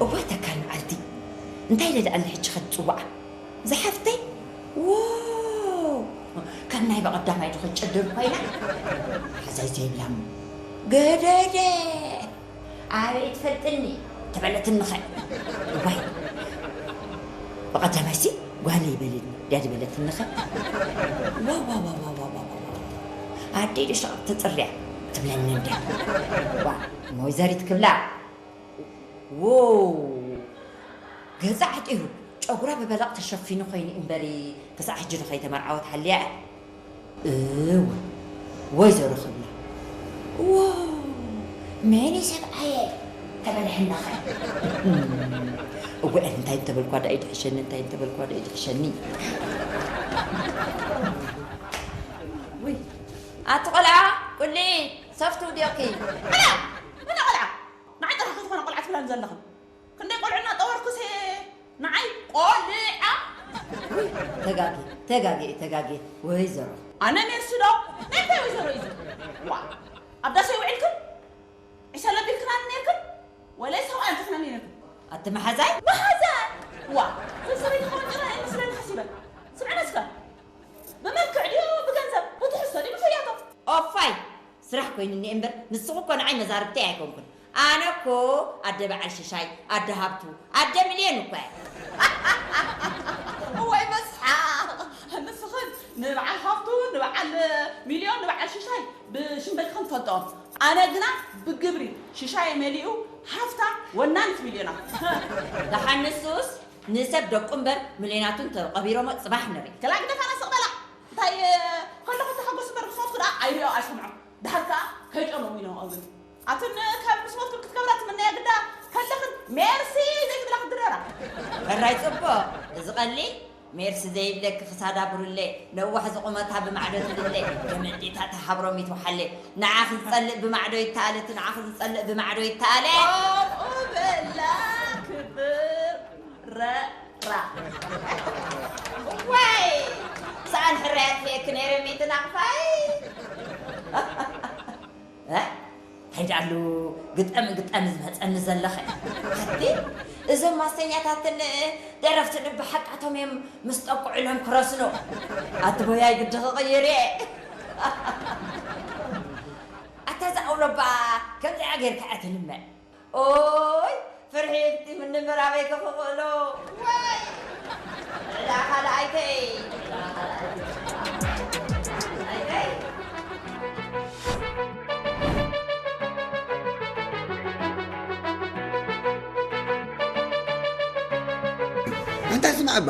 እዋይ ተካል መዓልቲ፣ እንታይ ኢለ ደኣ ንሕጂ ከ ዝጽውዓ? ዝሓፍተይ? ዎ! ከም ናይ ብቐዳማይ ዶ ከይጨደርኩ ኮይና? ሓዛይ ዘይብላ እሞ። ገደደ! ኣበይ ትፈልጥኒ? ተበለትኒ ኸ? እዋይ! ብቐዳማይሲ ጓለይ በለኒ፣ ድያ ድበለትኒ ኸ? ዋው፣ ዋው፣ ዋው። ኣደይ ዶ ሸቐጥ ትጽርያ ትብለኒ እንድያ። ዋ፣ እሞ ወይዘሪት ክብላ። ዎ! ገዛ ዓጢሩ፣ ጨጉራ ብበለቕ ተሸፊኑ ኮይኑ እምበሪ፣ ክሳዕ ሕጂ ዶ ከይተመርዓወት ሃልያ እያ? እወ፣ ወይዘሮ ክብላ። ዎ! መን እዩ ሰብኣየ? ተበልሐና ኸ? እወ፣ እንታይ እንተበልኳ ደኣ ይድሕሸኒ፣ እንታይ እንተበልኳ ደኣ ይድሕሸኒ። ውይ፣ ኣቲ ቆልዓ፣ ቁሊ፣ ሶፍት ውዲቕኪ። ቆልዓ! መን ቆልዓ? ንዓይ ጥራሕ ክትኾነ ቆልዓ ትብላኒ ዘለኽን? ክንደይ ቆልዑ እናጠወርኩስ ንዓይ ቆልዓ? ውይ፣ ተጋጌ፣ ተጋጌ፣ ተጋጌ፣ ወይዘሮ። ኣነ ሜርሲ ዶ? ናይ እንታይ ወይዘሮ እዩ እዚ? ዋ፣ ኣብ ዳስ ውዒልክን? ዒሳ ለቢልክናኒ ነይርክን? ወለ ሰብኣይ ኣምፅኽናኒ ነይርክን? ኣቲ መሓዛይ? መሓዛይ? ዋ፣ ሰብ ሰበይቲ ክኸውን ጥራይ ኣይመስለኒ ሓሲበ። ስምዕና እስከ። ብመልክዕ ድዩ ብገንዘብ? ብትሕዝቶ ድዩ ብፍያቶ? ኦፋይ! ስራሕ ኮይኑኒ እምበር፣ ንስኹ እኮ ንዓይ መዛርብተይ ኣይኮንኩን። ኣነ እኮ ኣደ በዓል ሽሻይ፣ ኣደ ሃብቱ፣ ኣደ ሚልዮን እኮ እየ። እዋይ መስሓቕ! ንስኽን ንበዓል ሃብቱ፣ ንበዓል ሚልዮን፣ ንበዓል ሽሻይ ብሽም ደቅኽን ትፈልጥኦም። ኣነ ግና ብግብሪ ሽሻይ መሊኡ ሃፍታም ወናኒት ሚልዮናት። ደሓን ንሱስ ንሰብ ደቁ እምበር ሚልዮናቱ እንተቐቢሮሞ ጽባሕ ንርኢ። ከላ ግደፋና ስቕ በላ። እንታይ ከለኹ ተሓጎስ እምበር ምስ ሞትኩ ደኣ ኣይሪኦ ኣይሰምዖ። ድሓር ከኣ ከይጨነሙ ኢሎም ኣውግን። ኣትን ካብ ምስ ሞትኩም ክትገብራ ትምነያ ግዳ ከለኽን ሜርሲ ዘይትብላ ክትድረራ። ሕራይ ጽቡቕ። እዚ ቀሊል ሜርሲ ዘይብለኪ ክሳዳ ብርለ፣ ነዋሕ ዝቑመታ ብማዕዶ ትልለ፣ ገመዲታ ተሃብሮም ይትውሓለ። ንዓኺ ዝጸልእ ብማዕዶ ይተኣለ፣ እቲ ንዓኺ ዝጸልእ ብማዕዶ ይተኣለ። ከምኡ በላ ክብር ረራ። ዋይ! ሰኣን ሕራይ ኣጥፊኤኪ ነይረ ሚእቲ ናቕፋይ። እ? እንታይ ደኣሉ ግጠም ግጠም ዝመጸኒ ዘለኸ? ኣቲ፣ እዞም ማስተኛታትን ደረፍትን ብሓቃቶም እዮም ምስ ጠቅዑ ኢሎም ክረስኑ። ኣቲ ቦያይ ግዲ ክቕይር እየ። ኣታ እዛ ኣውሎባ ከምዚኣ ጌርካ እያ ትልመን። ኦይ፣ ፍርሒ ምንምር ኣበይ ክኽእሎ? ወይ! ዕዳ ካልኣይተይ! ኣይተይ! ኣንታ ስማዕ እባ፣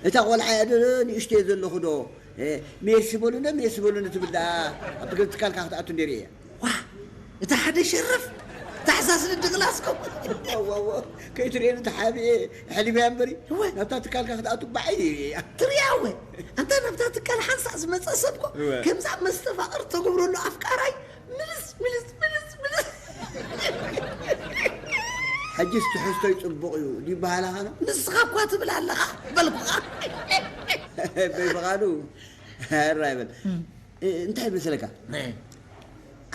እታ ቆልዓ እያ ዶ ንእሽቶ እየ ዘለኹ ዶ? እ፣ ሜርሲ በሉኒ፣ ሜርሲ በሉኒ ትብል ደኣ ኣብቲ ገ-፣ ትካልካ ክትኣቱ እንደ ርእየ። ዋ፣ እታ ሓደ ሸረፍ፣ ታሕሳስ ንድቕላስኩም። እወ፣ እወ፣ ከይትርእየኒ ተሓቢኤ ሕሊመያ እምበሪ፣ እወ። ናብታ ትካልካ ክትኣቱ ብዓይኒ እየ። ትርእያ እወ። ኣንታ ናብታ ትካል ሓንሳእ ዝመጸ ሰብ እኮ፣ እወ። ከምዛ መስተፋቕር ተገብረሉ ኣፍቃራይ፣ ምልስ፣ ምልስ፣ ምልስ፣ ምልስ። ሕጅስ ትሕዝቶይ ጽቡቕ እዩ ድዩ ይበሃል ኣኸ? ንስኻ እኳ ትብል ኣለኻ፣ በልኩኻ። በይ ፍቓዱ፣ ሕራይ በል። እም። እ፣ እንታይ መሰለካ? እ።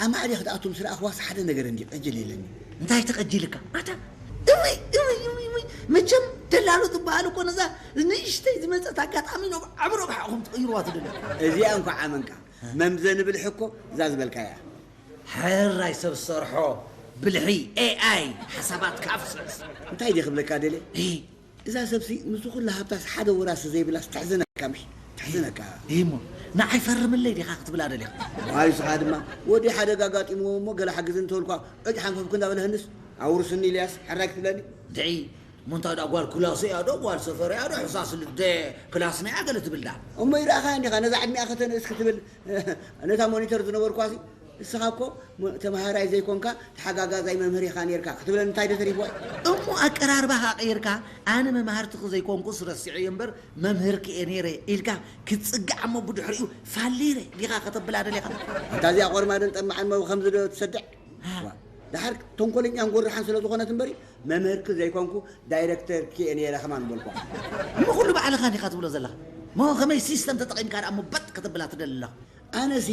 ኣማዕድየ ክትኣቱ ምስ ረኣኽዋስ ሓደ ነገር እንዲ ቀጅል የለኒ። እንታይ ተቐጂልካ? ኣታ፣ እውይ፣ እውይ፣ እውይ፣ እውይ። መቸም ደላሎ ትበሃል እኮ ነዛ ንእሽተይ ዝመጸት ኣጋጣሚ ናብ ዓቢ ረብሓ ኢኹም ትቕይርዋ ትደልዩ። እዚኣ እንኳዕ ኣመንካ። መምዘኒ ብልሒ እኮ እዛ ዝበልካያ። ሕራይ ሰብ ዝሰርሖ ብልሒ ኤኣይ ሓሳባትካ ኣፍስስ። እንታይ ድየ ክብለካ ደልየ? እ። እዛ ሰብሲ ምስዚ ኩሉ ሃብታስ ሓደ ወራሲ ዘይብላስ ተሕዝነካ ምሽ፣ ተሕዝነካ። እሞ ንዓይ ፈርምለይ ዲኻ ክትብላ ደሊኻ? ዋይ፣ ንስኻ ድማ ወዲ ሓደጋ ኣጋጢምዎ እሞ ገለ ሓግዝ እንተበልኳ ዕጭ ሓንፈፍኩ እንዳበለህንስ ኣውርስኒ ኢልያስ ሕራይ ክትብለኒ? ድዒ እሞ እንታይ ደኣ ጓል ክላስ እያ ዶ ጓል ሰፈር እያ ዶ ሕሳስ ልደ ክላስና እያ ገለ ትብል ደኣ? እሞ ይረኣኻ እንዲኻ ነዛ ዕድሚኣ ከተንእስ ክትብል ነታ ሞኒተር ዝነበርኳሲ ንስኻ እኮ ሞ-፣ ተምሃራይ ዘይኮንካ ተሓጋጋዛይ መምህር ኢኻ ኔርካ ክትብለኒ እንታይ ዶ ተሪፍዋ እዩ? እሞ ኣቀራርባኻ ቀይርካ ኣነ መማህርትኺ ዘይኮንኩስ ረሲዐዮ እምበር መምህርኪ እየ ኔረ ኢልካ ክትጽጋዕ እሞ ብድሕሪኡ ፋሊረ ዲኻ ከተብላ ደሊኻ? ኣንታ እዚኣ ቆርማድን ጠማዕን መው ከምዚ ዶ ትሰድዕ? ሃ። ዋ፣ ደሓር ተንኮለኛን ጎርሓን ስለ ዝኾነት እምበሪ መምህርኪ ዘይኮንኩ ዳይረክተርኪ እየ ኔረ ከማን በልኳ። እሞ ኩሉ ባዕልኻ ዲኻ ትብሎ ዘለኻ? እሞ ከመይ ሲስተም ተጠቒምካ ደኣ እሞ በጥ ከተብላ ትደሊ ኣለኻ? ኣነሲ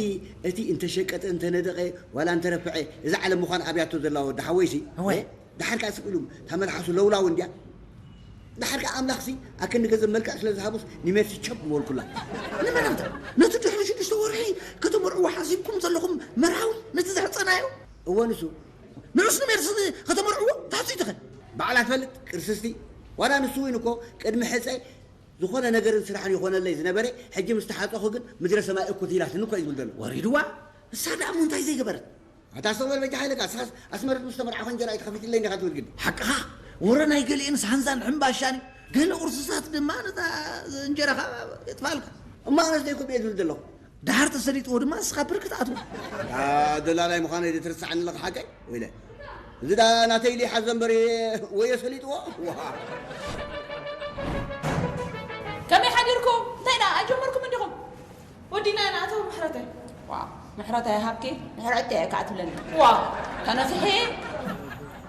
እቲ እንተሸቀጠ እንተነደቐ ዋላ እንተረፍዐ እዛ ዓለም ምዃን ኣብያቶ ዘላ ወዲ ሓወይሲ፣ እወ። እ፣ ደሓር ከኣ ስቕ ኢሉ እታ መልሓሱ ለውላው እንድያ። ደሓር ከኣ ኣምላኽሲ ኣክንዲ ገንዘብ መልክዕ ስለ ዝሃቡስ ንሜርሲ ቸብ ምበልኩላ። ንመን ኣንታ? ነቲ ድሕሪ ሽዱሽተ ወርሒ ከተመርዕዎ ሓሲብኩም ዘለኹም መርሃዊ ነቲ ዘሕጸናዮ? እወ ንሱ። ንዑስ ንሜርሲ ከተመርዕዎ ትሓስቡ ኢኹም? ባዕላ ትፈልጥ ቅርስስቲ። ዋላ ንሱ እውን እኮ ቅድሚ ሕጸ ዝኾነ ነገርን ስራሕን ይኾነለይ ዝነበረ፣ ሕጂ ምስ ተሓጸኹ ግን ምድረ ሰማይ እኩት ኢላትኒ እኮ እዩ ዝብል ዘሎ። ወሪድዋ? እሳ ደኣ እሞ እንታይ ዘይገበረት? ኣታ ኣስተውዕል በጃ ሓይለካ፣ ንስኻስ ኣስመረት ምስ ተመርዓኹ እንጀራ ኣይትኸፊትለይ እንዲኻ ትብል ግዲ። ሓቅኻ፣ ወረ ናይ ገሊኤንስ ሃንዛን ሕምባሻን እዩ። ገለ ቁርስታት ድማ ነታ እንጀራኻ የጥፋልካ። እሞ ኣነስ ደይኮም እየ ዝብል ዘለኹ። ደሓር ተሰሊጥዎ ድማ ንስኻ ብርክ ትኣትዎ። ኣ፣ ደላላይ ምዃነይ ዶ ትርስዓኒ ኣለኻ ሓቀይ? ወይለ። እዚ ደኣ ናተይ ኢሉ ይሓዞ እምበር ወዮ ሰሊጥዎ። ዋ። ከመይ ሓዲርኩም? እንታይ ደኣ ኣይጀመርኩምን ዲኹም? ወዲና ኢና ኣቶ ምሕረተይ። ዋ፣ ምሕረተይ ሃብኪ፣ ምሕረተይ እየ ከዓ ትብለኒ። ዋ፣ ተነፊሒ።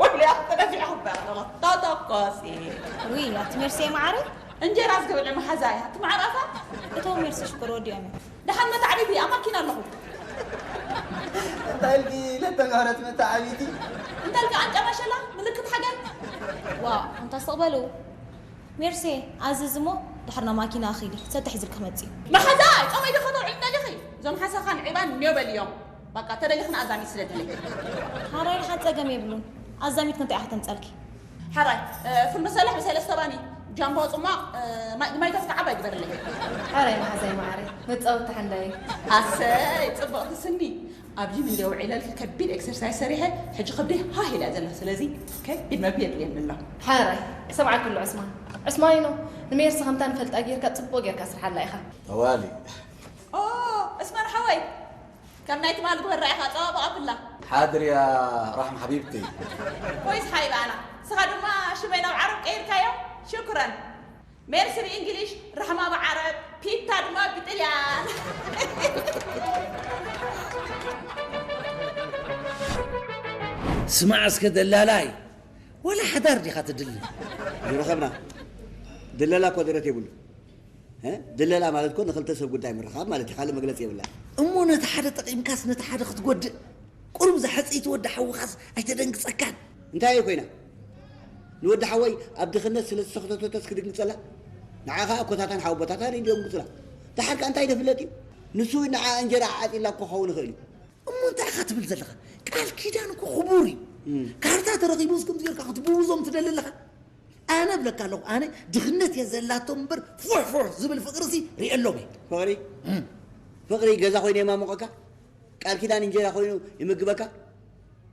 ወዲያ ተነፊሒ ክበላ ኣለኹ። ተተኮሲ። ውይ፣ ኣቲ ሜርሴ መዓረይ። እንጀራ ዝገብለ መሓዛ እያ። እቲ መዓራፋ? እቶም ሜርሲ ሽኮር ወዲኦም እዮም። ደሓን መታዕቢቲ፣ ኣብ ማኪና ኣለኹ። እንታይ ኢልኪ ለተጋህረት መታዕቢቲ? እንታይ ኢልኪ ኣንጫ ማሸላ፣ ምልክት ሓገር? ዋው፣ ኣንታ ስቕ በሉ። ሜርሴ፣ ኣዝዝ እሞ፣ ድሓር ናብ ማኪና ኣኺዲ፣ ሰተ ሒዝልኪ ክመጽእ እዩ። መሓዛ፣ ጾመይ ዶ ከተውዕል ደሊኺ? እዞም ሓሰኻን ዒባን ኔው በልዮም። በቃ፣ ተደሊኽና ኣዛሚት ስደድለይ። ሓራይ፣ ሓ ጸገም የብሉን። ኣዛሚት ክንታይ እያ ከተምጻልኪ? ሓራይ፣ እ፣ ፉል መሰላሕ ብሰለስተ ባኒ፣ ጃምቦ ጽሟቕ፣ እ፣ ማይ፣ ማይ ተፍታ ዓባይ ግበርለይ። ሓራይ፣ መሓዛይ መዓረይ፣ መጻወቲ ሓንዳይ። ኣሰይ፣ ጽብቕቲ ስኒ። ኣብ ጂም እንደ ውዒለልኪ ከቢድ ኤክሰርሳይዝ ሰሪሐ፣ ሕጂ ከብደይ ሃህ ኢላ ዘላ። ስለዚ፣ ከቢድ መግቢ የድልየኒ ኣሎ። ሓራይ፣ ሰምዓኪ ኣሎ ዑስማን። ዑስማኒኖ፣ ንሜርሲ ከምታ ንፈልጣ ጌርካ ጽቡቕ ጌርካ ስርሓላ ኢኻ። ጠዋሊ። ኦ፣ ዑስማን ሓወይ፣ ከም ናይ ትማሊ ግበራ ኢኻ ጸባባቕ ኣብላ። ሓድር ያ ራሕም ሓቢብቲ። ኮይስ ሓይባና፣ ንስኻ ድማ ሽመይ ናብ ዓረብ ቀይርካዮ? ሽኩረን። ሜርሲ ብእንግሊሽ፣ ራሕማ ብዓረብ፣ ፒታ ድማ ብጥልያን። ስማዕ እስከ ደላላይ፣ ወላ ሓዳር ዲኻ ትድሊ? ዝረኸብና። ድለላ እኮ ደረት የብሉ። እ? ድለላ ማለት እኮ ንኽልተ ሰብ ጉዳይ ምርኻብ ማለት እዩ። ካልእ መግለጺ የብላን። እሞ ነቲ ሓደ ጠቒምካስ ነቲ ሓደ ክትጎድእ? ቁሩብ ዝሓጽይቲ ወዲ ሓውኻስ ኣይተደንግጸካን? እንታይ እየ ኮይና? ንወዲ ሓወይ ኣብ ድኽነት ስለ ዝተኸተተተስ ክድንግጸላ? ንዓ ኸኣ ኮታታን ሓወቦታታን እንዲዮም ግጹላ። ደሓር ከኣ እንታይ ዶ ፍለጥ እዩ? ንሱ እውን ንዓ እንጀራ ዓጺላ እኮ ክኸውን ይኽእል እዩ። እሞ እንታይ ኢኻ ትብል ዘለኻ? ቃል ኪዳን እኮ ክቡር እዩ። እም። ካርታ ተረኺቡስ ከምዚ ጌርካ ክትብውዞም ትደሊ ኣለኻ? ኣነ እብለካ ኣለኹ፣ ኣነ ድኽነት እየ ዘላቶም እምበር ፉሕ ፉሕ ዝብል ፍቕሪሲ ርእየሎም እየ። ፍቕሪ? እም። ፍቕሪ ገዛ ኮይኑ የማሙቐካ? ቃል ኪዳን እንጀራ ኮይኑ ይምግበካ?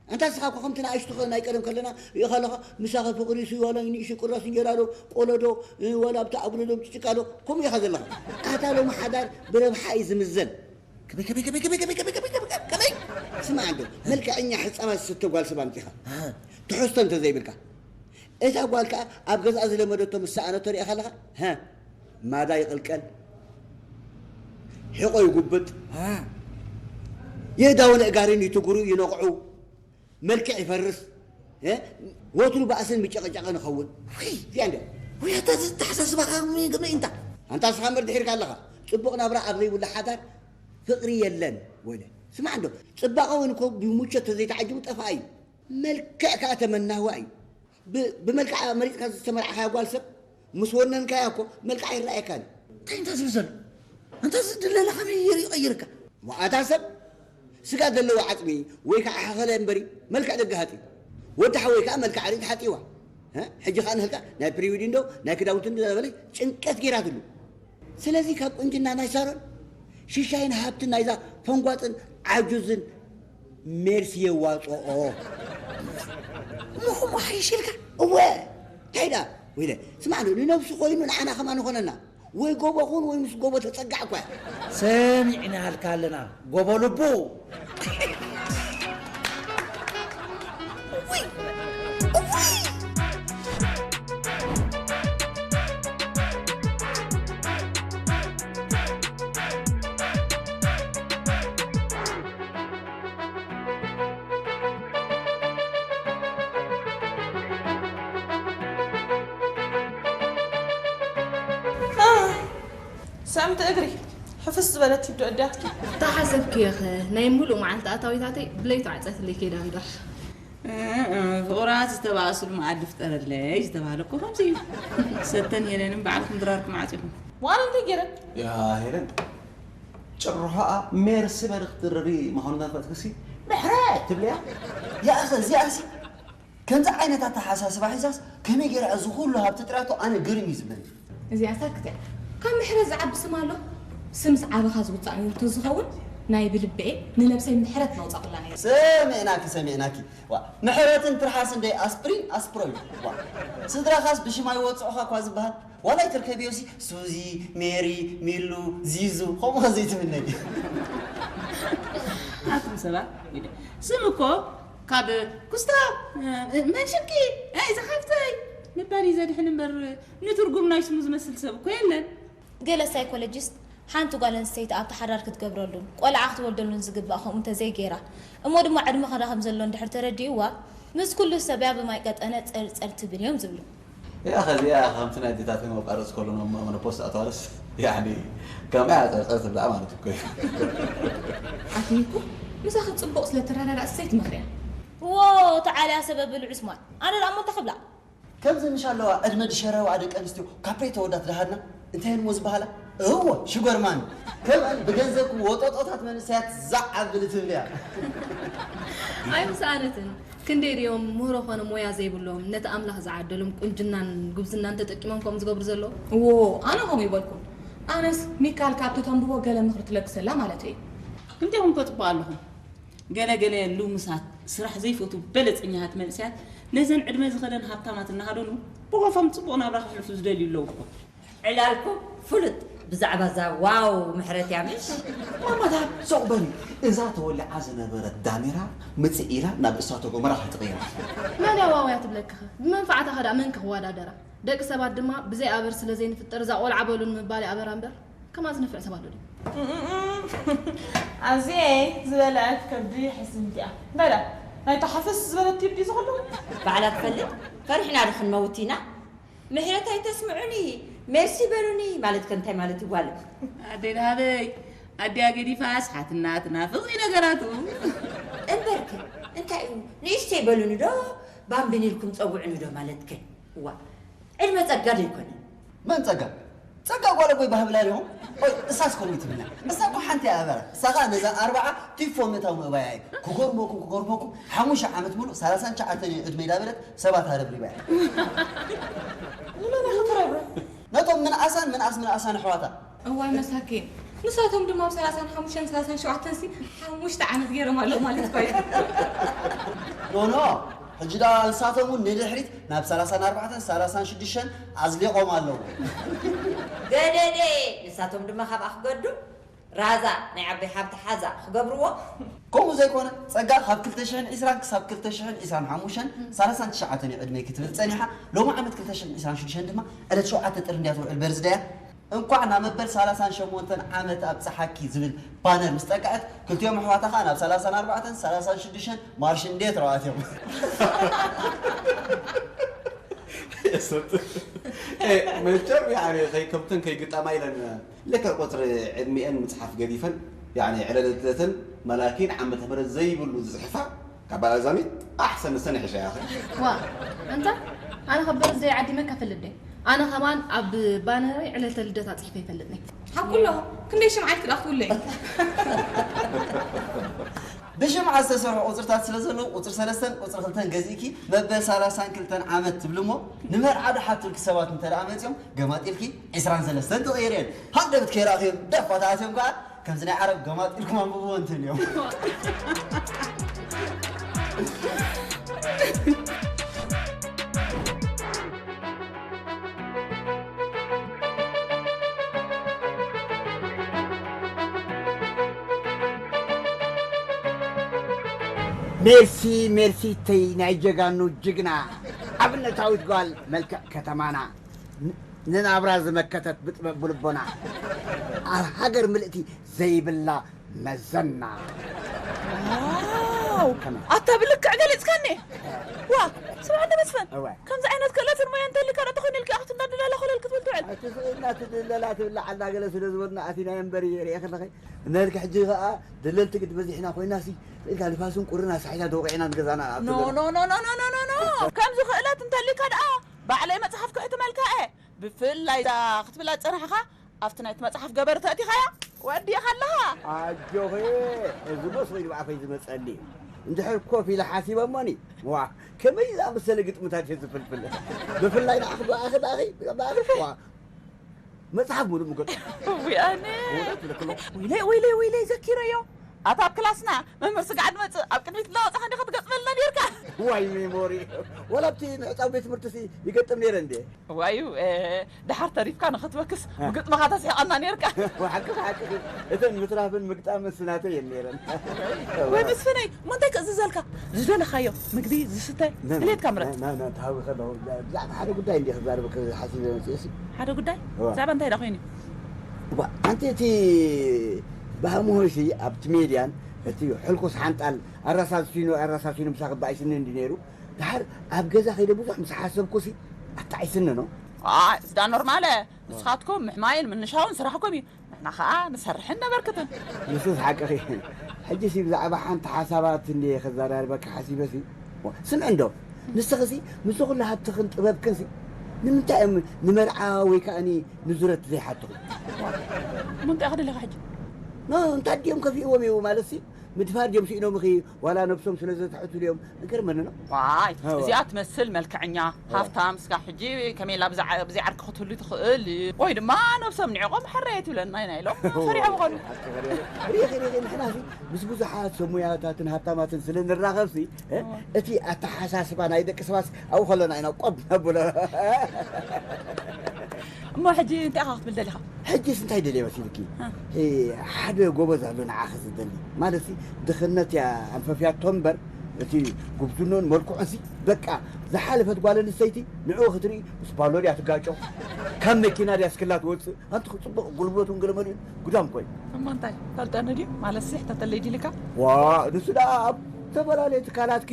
ኣንታ ንስኻ እኮ ከምቲ ንኣሽቱ ኸ-፣ ናይ ቀደም ከለና ርኢኻ ኣለኻ፣ ምሳኸ ፍቕሪ ሲ ዋላ ንእሽቶ ቁራስ እንጀራ ዶ፣ ቆሎ ዶ፣ እ፣ ዋላ ኣብቲ ኣጉዶ ዶ፣ ጭቃ ዶ፣ ከምኡ ኢኻ ዘለኻ። ኣታ ሎሚ ሓዳር ብረብሓ እዩ ዝምዘን። ከመይ ከመይ ከመይ ከመይ ከመይ ከመይ ከመይ ከመይ ከመይ ስማ፣ እንዶ መልክዐኛ ሕፃባት ዝስተ ጓል ሰብ ኣምፂኻ ትሕዝቶ እንተዘይብልካ፣ እታ ጓል ከዓ ኣብ ገዛኣ ዝለመደቶ ምስ ሰኣነቶ ሪእኻ ኣለኻ። ሃ፣ ማዳ ይቕልቀል፣ ሕቖ ይጉብጥ፣ የእዳውን ኣእጋርን ይትጉሩ፣ ይነቕዑ፣ መልክዕ ይፈርስ፣ እ? ወትሩ ባእስን ምጭቕጫቕን ይኸውን። ውይ፣ እዚኣ እንደ ወይ ኣታ፣ እዚ ኣተሓሳስባኻ ከመይ ከመይ እንታ? ኣንታ ንስኻ እምበር ድሒርካ ኣለኻ። ጽቡቕ ናብራ ኣብ ዘይብሉ ሓዳር ፍቕሪ የለን። ወይለ፣ ስማዕ እንዶ፣ ጽባቐ እውን እኮ ብምቾት ተዘይተዓጂቡ ጠፋኢ እዩ። መልክዕ ከኣ ተመናዋኢ እዩ። ብ-፣ ብመልክዓ መሪጽካ ዝተመርዓኻያ ጓል ሰብ ምስ ወነንካያ እኮ መልክዓ ይረኣየካን እዩ። እንታይ እንታ ዝብል ዘሎ? ኣንታ እዚ ድለላ ከመይ ገይሩ ይቐይርካ? ዋኣታ ሰብ ስጋ ዘለዎ ዓጽሚ ወይ ከዓ ሓኸለ እምበሪ መልክዕ ደገ ሃጢ። ወዲ ሓወይ ከዓ መልክዓ ርእሲ ሓጢዋ። እ? ሕጂ ከዓ ንህልካ ናይ ፕሪዊድ እንዶ ናይ ክዳውንቲ እንዶ እናበለ ጭንቀት ገይራትሉ። ስለዚ ካብ ቁንጅና ናይ ሳሮን ሽሻይን ሃብትን ናይዛ ፈንጓጥን ዓጁዝን ሜርሲ የዋፅኦ። እሞ ከምኡ ሓይሽ ኢልካ? እወ፣ እንታይ ደኣ? ወይለ፣ ስማዕ፣ ንነብሱ ኮይኑ ንዓና ከማን ይኾነና። ወይ ጎቦ ኹን ወይ ምስ ጎቦ ተጸጋዕ እኳ። ሰሚዕናልካ ኣለና፣ ጎቦ ልቡ። ኣይ፣ ሰምቲ እግሪ ሕፍስ ዝበለት ይብዶ እዳትኪ። ተሓሰብክዮ ኸ ናይ ምሉእ መዓልቲ ኣታዊታተይ ብለይቱ ዓፀትለይ ከይዳ እምበር። እ፣ እ፣ ፍቑራት ዝተባእሱሉ መኣዲ ፍጠረለይ ዝተባህለ እኮ ከምዚ እዩ። ሰተን ሄለንን ባዕልኩም ድራርኩም ዓፂኹም። ዋላ እንታይ ገይረን? ያ ሄለን፣ ጭርሖኣ ሜርሲ በሊ ክትድርሪ ምዃኑ እናፈለጥክሲ ምሕረት ትብልያ? ያእኸ እዚኣሲ ከምዚ ዓይነት ኣተሓሳስባ ሒዛስ ከመይ ገይራ እዚ ኩሉ ሃብቲ ጥሪያቶ ኣነ ግርም እዩ ዝብለኒ። እዚኣ ሳክት እያ። ካብ ምሕረት ዝዓቢ ስም ኣሎ? ስምስ ዓበኻ ዝውፃእ ነይሩ ተዝኸውን ናይ ብልበኤ ንነብሰይ ምሕረት መውፃእኩላ ነይረ። ሰሚዕናኪ፣ ሰሚዕናኪ። ዋ፣ ምሕረትን ትርሓስ እንደይ ኣስፕሪን ኣስፕሮይ። ዋ፣ ስድራኻስ ብሽማ ይወፅዑኻ እኳ ዝበሃል። ዋላ ይትርከብዮሲ ሱዚ፣ ሜሪ፣ ሚሉ፣ ዚዙ፣ ከምኡ ዘይትምነይ። ኣቱም ሰባት፣ ስም እኮ ካብ ኩስታ፣ መን ሽምኪ፣ ኣይ ዝሓፍተይ ምባል እዩ ዘድሕን እምበር፣ ንትርጉም ናይ ስሙ ዝመስል ሰብ እኮ የለን። ገለ ሳይኮሎጂስት፣ ሓንቲ ጓል ኣንስተይቲ ኣብቲ ሓዳር ክትገብረሉን ቆልዓ ክትወልደሉን ዝግባእ ከምኡ እንተዘይገይራ፣ እሞ ድማ ዕድመ ክረኽብ ዘሎ እንድሕር ተረዲእዋ፣ ምስ ኩሉ ሰብያ ብማይ ቀጠነ ጸርጸር ትብል እዮም ዝብሉ። እያ ኸዚኣ ከምቲ ናይ ኣዴታተይ መቋረፂ ከሎ ኖ-፣ መኖፖስ ኣተዋለስ፣ ያዕኒ፣ ከምኣ ጸርጸር ትብላ ማለት እኮ እዩ። ኣትኒኩ ምሳኺ ጽቡቕ ስለ ትረዳዳእ ሰይ ትመኽርያ። ዎ፣ ተዓልያ ሰበብ ብልዑ ስማል። ኣነ ደኣ እሞ እንታይ ክብላ? ከምዚ ምሽ ኣለዋ ዕድመ ድሸረዋ ደቂ ኣንስትዮ ካፕሬ ተወዳት ደሃድና እንታይ እሞ ዝበሃላ? እዎ፣ ሹገርማን። ከምኣን ብገንዘብኩም ወጦጦታት መንእሰያት ዛዕ ኣብሊ ትብልያ። ኣይምሰኣነትን። ክንደይ ድዮም ምህሮ ኾነ ሞያ ዘይብሎም፣ ነቲ ኣምላኽ ዝዓደሎም ቁንጅናን ጉብዝናን ተጠቂሞም ከምኡ ዝገብሩ ዘለዉ? እዎ፣ ኣነ ከምኡ ይበልኩን። ኣነስ ሚካል ካብ ተተንብቦ ገለ ምኽሪ ትለግሰላ ማለተይ እዩ። ክንደይኹም ከጽብቑ ኣለኹም። ገለ ገለ ልሙሳት ስራሕ ዘይፈቱ በለጸኛታት መንእሰያት ነዘን ዕድመ ዝኸደን ሃብታማት እናሃደኑ ብኾፎም ጽቡቕ ናብራ ከሕልፉ ዝደልዩ ኣለዉ እኮ። ዕላልኩም ፍሉጥ ብዛዕባ እዛ ዋው ምሕረት እያ ምሽ? ማማታ ሶቕ በሊ። እዛ ተወሊዓ ዝነበረት ዳሜራ ምጽእ ኢላ ናብ እሳተ ጎመራ ክትቕይራ። መን እያ ዋው እያ ትብለኪ ኸ? ብመንፋዕታ ኸ ደኣ መን ክወዳደራ? ደቂ ሰባት ድማ ብዘይ ኣበር ስለ ዘይንፍጠር እዛ ቆልዓ በሉን ምባል እያ ኣበራ እምበር ከማዚ ነፍዕ ሰብ ኣሎ ድዩ? ኣዝየ ዝበልዐት ከብዲ ሕስምቲ እያ። እንታይ ደኣ ናይታ ሓፈስ ዝበለት ቲፕ ድዩ ዝኸሉ? ባዕላ ትፈልጥ? ፈሪሕና ዶ ክንመውት ኢና? ምሕረት ኣይተስምዑኒ፣ ሜርሲ በሉኒ ማለት ከ እንታይ ማለት እዩ ጓል? ኣደይ ደሃበይ፣ ኣዲኣ ገዲፋስ ሓትናትና ፍቕሪ ነገራቱ። እምበርክ እንታይ እዩ ንእሽተይ በሉኒ ዶ ባምቢን ኢልኩም ጸውዑኒ ዶ ማለትከ? እዋ ዕድመ ጸጋ ዶ ኣይኮነን? መን ጸጋ? ጸጋ ጓል ኣቦይ ባህብላ ዲኹም? ኦይ እሳስ ከምኡ ትብልና። እሳ እኮ ሓንቲ እያ ኣበራ። እሳ ኸኣ ነዛ ኣርብዓ ቲፎ ምእታው ምእባያ እዩ። ክገርመኩም ክገርመኩም ሓሙሽተ ዓመት ሙሉእ ሰላሳን ትሽዓተን እዩ ዕድመይ ዳበለት ሰባት ኣረብሪባ እያ። ንመን ኢኻ ተረብርብ? ነቶም ምንኣሳን ምንኣስ ምንኣሳን ኣሕዋታ። እዋይ መሳኪን። ንሳቶም ድማ ኣብ ሰላሳን ሓሙሽተን ሰላሳን ሸውዓተን ሲ ሓሙሽተ ዓመት ገይሮም ኣለዉ ማለት እኮ እዩ። ኖ ኖ፣ ሕጂ ደኣ ንሳቶም እውን ንድሕሪት ናብ ሰላሳን ኣርባዕተን ሰላሳን ሽዱሽተን ኣዝሊቖም ኣለዉ። ገደደ፣ ንሳቶም ድማ ካብኣ ክገዱ። ራዛ ናይ ዓበይ ሓብቲ ሓዛ ክገብርዎ። ከምኡ ዘይኮነ፣ ጸጋ ካብ ክልተ ሽሕን ዕስራን ክሳብ ክልተ ሽሕን ዕስራን ሓሙሽተን፣ ሰላሳን ትሽዓተን እዩ ዕድመይ ክትብል ጸኒሓ። ሎሚ ዓመት ክልተ ሽሕን ዕስራን ሽዱሽተን ድማ ዕለት ሸውዓተ ጥሪ እንድያ ትውዕል በርዝደያ። እንኳዕ ናብ መበል ሰላሳን ሸሞንተን ዓመት ኣብጽሓኪ ዝብል ባነር ምስ ጠቅዐት፣ ክልቲኦም ኣሕዋታ ከኣ ናብ ሰላሳን ኣርባዕተን፣ ሰላሳን ሽዱሽተን ማርሽ እንዴት ረዋት እዮም። የሰጥ። ኤ፣ መቸም ያኔ ከይ-፣ ከምተን ከይግጠማ ኢለን ለካ ቁጽሪ ዕድሚኤን ምጽሓፍ ገዲፈን፣ ያኔ ዕለተ ልደተን መላኪን ዓመተ ምህረት ዘይብሉ ዝጽሕፋ ካብ ባላዛሚት ኣሕሰን ንሰን ይሕሻ ያኸ። ዋ፣ ኣንታ ኣነ ካብ በርዝደይ ዓዲመካ ፈልጥ ድየ? ኣነ ከማን ኣብ ባነረይ ዕለተ ልደታ ጽሒፈ ይፈልጥ ነይ። ሓቁ ኣሎ። ክንደይ ሽምዓ ኢልክ ደኣ ክትውለይ? ብሽምዓ ዝተሰርሑ ቁጽርታት ስለ ዘለዉ፣ ቁጽሪ ሰለስተን ቁጽሪ ክልተን ገዚእኪ መበል ሰላሳን ክልተን ዓመት ትብሊ እሞ፣ ንመርዓ ደሓትልኪ ሰባት እንተ ደኣ መጺኦም፣ ገማጢልኪ ዕስራን ሰለስተን ትቕይርየን። ሃንደበት ከይረኣኽዮም ደፋታት እዮም ከኣ፣ ከምዚ ናይ ዓረብ ገማጢልኩም ኣንብብዎ እንትንዮም። ሜርሲ ሜርሲ ተይ ናይ ጀጋኑ ጅግና ኣብነታዊት ጓል መልክዕ ከተማና ን- ንናብራ ዝመከተት ብጥበብ ብልቦና ኣብ ሃገር ምልእቲ ዘይብላ መዘና ዋው! ኣታ ብልክዕ ገሊጽካኒ። ዋ፣ ስምዓ እንደ መስፍን። እወ። ከምዚ ዓይነት ክእለትን ሞያን እንተልካ ዶ ተኾይኑ ኢልካ ኣኽቲ እንዳደላላ ኮለል ክትብል ትውዕል። እቲ ስእልና ትድለላ ትብላዕ ኣላ ገለ ስለ ዝበልና ኣቲና እምበር እየ ርኤ ከለኸ። እናልካ ሕጂ ኸኣ ደለልቲ ግድ በዚሕና ኮይና ሲ ኢልካ ንፋስን ቁርን ኣሳሒታ ተወቂዕና ንገዛና ኣብ ኖ ትገዛ። ኖ ኖ ኖ ኖ ኖ ኖ ኖ። ከምዚ ክእለት እንተልካ ደኣ ባዕለይ መጽሓፍ ክሕትመልካ እየ። ብፍላይ እዛ ክትብላ ዝጸናሕኻ ኣብቲ ናይቲ መጽሓፍ ገበር ተእቲኻያ ወዲእኻ ኣለኻ። ኣጆኺ፣ እዚ መስሎ እዩ ንባዕኸይ ዝመጸኒ። እንድሕር ኮፍ ኢለ ሓሲበ እሞኒ፣ ዋ፣ ከመይ ዝኣመሰለ ግጥምታት እየ ዝፍልፍል። ብፍላይ ንኣኺ፣ ብኣኺ፣ ብኣኺ፣ ብኣኺ፣ ዋ፣ መጽሓፍ ሙሉእ ምገጥ። ውይ ኣነ። እውነት ትልክሎ። ወይለይ ወይለይ ወይለይ ዘኪረዮ። ኣታ ኣብ ክላስና መምህር ስግዓ ድመጽእ ኣብ ቅድሚት እናወጻኻ እንዲኻ ትገጥመልና ነርካ። ዋይ ሜሞሪ። ወላ ኣብቲ ምዕጻው ቤት ትምህርቲ ሲ ይገጥም ነይረ እንዴ? ዋዩ እ፣ ደሓር ተሪፍካ ንኽትበክስ ብግጥምኻ ተስሒቐና ነርካ። ሓቂ ሓቂ እተን ምትራፍን ምግጣምን ስናተይ እየን ነይረን። ወይ መስፍነይ እሞ እንታይ ክእዝዘልካ? ዝደለኻዮ ምግቢ ዝስተ ድሌትካ ምረጽ። ተሃዊ ከለኹ ብዛዕባ ሓደ ጉዳይ እንዲ ክዛረበ ሓሲበ መፅእሲ። ሓደ ጉዳይ? ብዛዕባ እንታይ ዳ ኮይኑ? ኣንቲ እቲ ባህሙሆይሲ ኣብቲ ሜድያን እቲ ሕልኩስ ሓንጣል ኣራሳሲኑ ኣራሳሲኑ ምሳኺ ባኢስኒ እንዲ ነይሩ። ድሓር ኣብ ገዛ ከይደ ብዙሕ ምስ ሓሰብኩሲ ኣጣዒስኒ ነው። ኣይ፣ እዚዳ ኖርማለ። ንስኻትኩም ምሕማይን ምንሻውን ስራሕኩም እዩ። ንሕና ኸኣ ንሰርሕን ነበርክትን። ንሱስ ሓቅኺ። ሕጂሲ ብዛዕባ ሓንቲ ሓሳባት እንድየ ከዘራርበኪ ሓሲበሲ። ስምዒ እንዶ፣ ንስኽሲ ምስዚ ኩሉ ሃብትኽን ጥበብክንሲ ንምንታይ እዮም ንመርዓ ወይ ከኣኒ ንዙረት ዘይሓትኹ? ምንታይ ኢኻ ደሊኻ ሕጂ? እንታይ ድዮም ከፊእዎም እዩ ማለትሲ? ምድፋር ድዮም ስኢኖምኺ ዋላ ነብሶም ስለ ዘትሕቱ ድዮም? ንገርመኒ ነው። ዋይ፣ እዋ። እዚኣ ትመስል መልክዐኛ፣ እዋ። ሃፍታም፣ እስካ ሕጂ ከመይ ኢላ ብዛ-፣ ብዘይ ዓርኪ ክትህሉ ትኽእል? ወይ ድማ ነብሶም ንዕቆም ሕረየ ትብለና ኢና ኢሎም ሰሪሖም ኾኑ። ሪኺ፣ ሪኺ፣ ንሕናሲ ምስ ብዙሓት ሰብ ሙያታትን ሃብታማትን ስለ ንራኸብሲ፣ እ፣ እዋ። እቲ ኣተሓሳስባ ናይ ደቂ ሰባት ኣብኡ ከለና ኢና ቆብ ነብሎ። እሞ ሕጂ እንታይ ኢኻ ክትብል ደሊኻ? ሕጂስ እንታይ ደልየ መሲልኪ? እ። እ፣ ሓደ ጎበዝ ኣሎ ንዓኺ ዝደሊ። ማለትሲ ድኽነት እያ ኣንፈፍያቶ እምበር፣ እቲ ጉብዝኖን መልክዑንሲ፣ በቃ፣ ዝሓለፈት ጓል ኣንስተይቲ ንዕኡ ክትርኢ ምስ ፓሎ ድያ ትጋጮ? ካብ መኪና ድያ ስክላ ትወጽእ? ኣንቲ ጽቡቕ ጉልበቱን ገለመሊኡን ጉዳም ኮይኑ። እሞ እንታይ፣ ፈልጠኒ ድዩ? ማለትሲ ሕተተለይ ድዩ ኢልካ? ዋ፣ ንሱ ደኣ ኣብ ዝተፈላለየ ትካላትኪ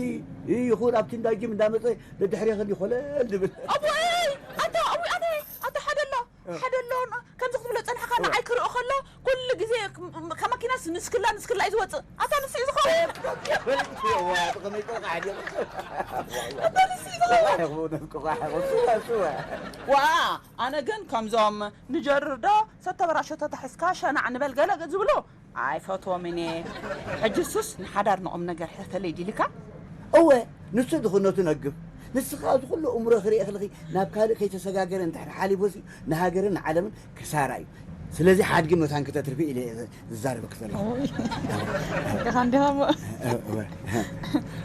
ይኹን ኣብቲ እንዳ ጂም እንዳመጸ ደድሕሬኺ እንዲ ኮለል ዝብል። ኣቦይ! ኣታ፣ ኣቦይ፣ ኣነ፣ ኣታ ሓደ ኣሎ፣ ሓደ ኣሎ፣ ከምዚ ክትብሎ ጸኒሕካ ንዓይ ክርኢ ከሎ፣ ኩሉ ግዜ ከም መኪናስ ንስክላ፣ ንስክላ እዩ ዝወጽእ። ኣታ ንሱ እዩ ዝኸውን። ኣታ ንሱ እዩ ዝኸውን። ዋ፣ ኣነ ግን ከምዞም ንጀርር ዶ ሰተበራሾ ተታሒዝካ ሸናዕ ንበል ገለ ዝብሉ ኣይፈትዎምን እየ። ሕጂ እሱስ ንሓዳር ንቑም ነገር ሕተተለይ ዲልካ? እወ፣ ንሱ ድኽነቱ ነግፍ። ንስኻ እዚ ኩሉ እምሮ ክርኢ ከለኺ ናብ ካልእ ከይተሰጋገረ እንድሕር ሓሊፉሲ ንሃገርን ንዓለምን ክሳራ እዩ። ስለዚ ሓድጊ መታን ክተትርፊ ኢለ እየ ዝዛረበኪ ዘለኹ። ኢኻ እንዲኻ እሞ። እወ።